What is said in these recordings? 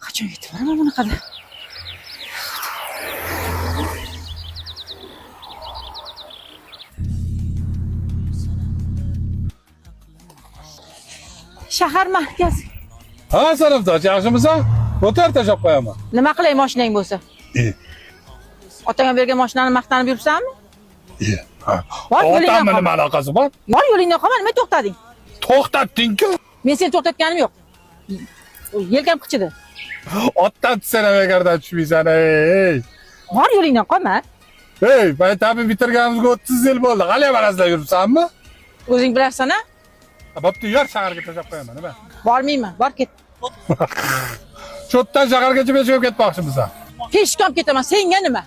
Qachon yetib boraman bunaqada? Shahar markazi. Ha, sinfdosh, yaxshimisan? O'tar tashlab qo'yaman. Nima qilay mashinang bo'lsa? E, Otangga bergan mashinani maqtanib yuribsanmi? e. Ha. Bor, yo'lingdan Otamni qolma. nima aloqasi bor? Bor, yo'lingdan qolma, nima to'xtading? To'xtatding-ku. Men seni to'xtatganim yo'q. Yelkam qichidi. Otdan tushsang ham egardan tushmaysan, ey. Bor, yo'lingdan qolma. Ey, maktabni bitirganimizga 30 yil bo'ldi. Hali ham arazlab yuribsanmi? O'zing bilarsan-a? Bo'pti, yur shaharga tashlab qo'yaman, nima? Bormayman, bor ket. Cho'tdan shahargacha peshkab ketmoqchimisan? Peshkom ketaman, senga nima?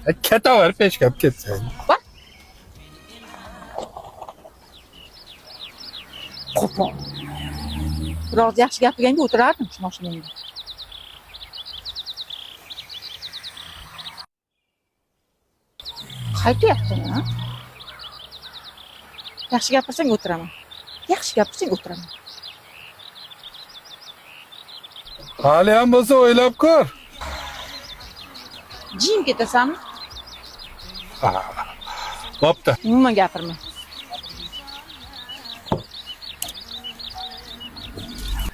E, ketaver, peshkab ketsang. Bor. Qo'pol. Biroz yaxshi gapirganga o'tirardim shu mashinangda. Qaytyapti, ha? Yaxshi gapirsang o'tiraman. Yaxshi gapirsang o'tiraman. Hali ham bo'lsa o'ylab ko'r. Jim ketasanmi? Bo'pti. Umuman gapirma.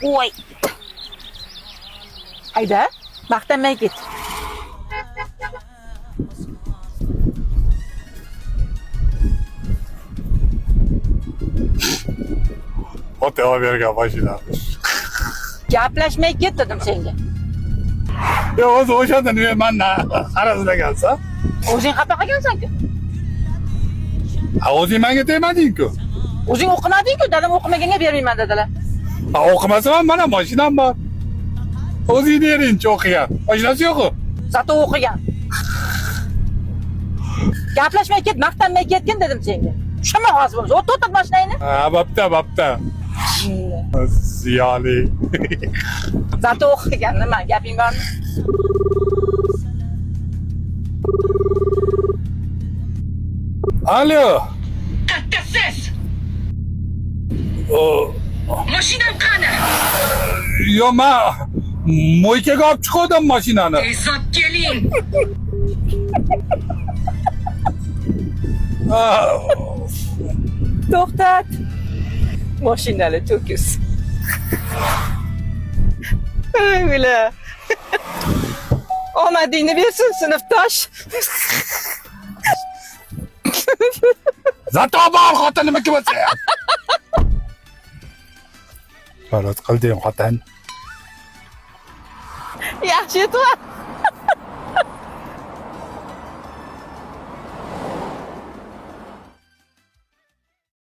Voy. Hayda, maqtanmay ket. Ota bergan mashina. Gaplashmay ket dedim senga. Yo, o'zi o'shanda nima mandan arazlagansan? O'zing xafa qilgansan-ku. Ha, o'zing menga tegmading-ku. O'zing o'qimading-ku, dadam o'qimaganga bermayman dedilar. Ha, o'qimasam ham mana mashinam bor. O'zingni eringchi o'qigan. Mashinasi yo'q-ku. Zato o'qigan. Gaplashmay ket, maqtanmay ketgin dedim senga. Tushunma hozir bo'lmasa. O't to'xtat mashinangni. Ha, bo'pti, bo'pti. Jinni. Ziyoli. Zato o'qigan nima, gaping bormi? Alo. Kattasiz! O, Mashinam qani? yo, men mo'ykaga olib chiquvdim mashinani. Tezroq keling! Ha, To'xtat. Mashinali to'kis. Ey ular. Omadingni bersin sinfdosh. Zato bor xotinimiki bo'lsa ham. Faroz qilding xotin. Yaxshi yetib.